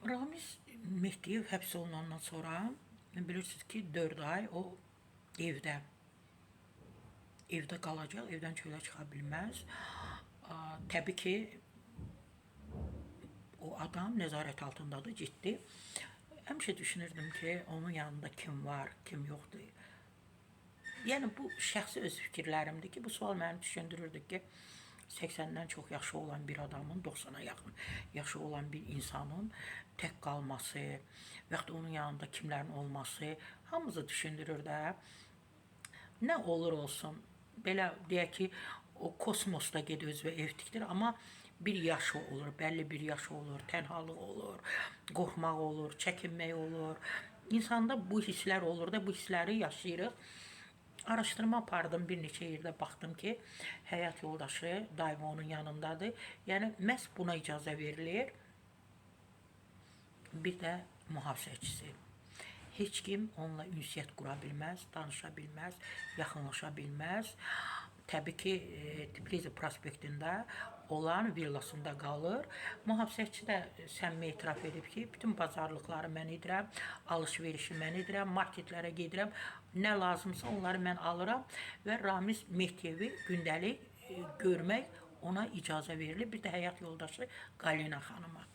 Ramiz Mehdiyev həbs olunandan sonra bilirsiniz ki, 4 ay o evdə qalacaq, evdən çölə çıxa bilməz. Təbii ki, o adam nəzarət altındadır, ciddi. Həmişə düşünürdüm ki, onun yanında kim var, kim yoxdur. Yəni bu şəxsi öz fikirlərimdir ki, bu sual məni düşündürürdü ki, 80-dən çox yaşı olan bir adamın, 90-a yaxın yaşı olan bir insanın tək qalması və yaxud da onun yanında kimlərin olması hamımızı düşündürür də. Nə olur olsun, belə deyək ki, o kosmosda gedir özünə ev tikdir, amma bir yaşı olur, bəlli bir yaşı olur, tənhalıq olur, qorxmaq olur, çəkinmək olur. İnsanda bu hisslər olur da, bu hissləri yaşayırıq. Araşdırma apardım bir neçə yerdə, baxdım ki, həyat yoldaşı daima onun yanındadır. Yəni məhz buna icazə verilir. Bir də mühafizəçisi. Heç kim onunla ünsiyyət qura bilməz, danışa bilməz, yaxınlaşa bilməz. Təbii ki, Tbilisi prospektində olan villasında qalır. Mühafizəçi də səmimi etiraf edib ki, bütün bazarlıqları mən edirəm, alış-verişi mən edirəm, marketlərə gedirəm, nə lazımsa onları mən alıram və Ramiz Mehdiyevi gündəlik görmək ona icazə verilir. Bir də həyat yoldaşı Qalina xanıma.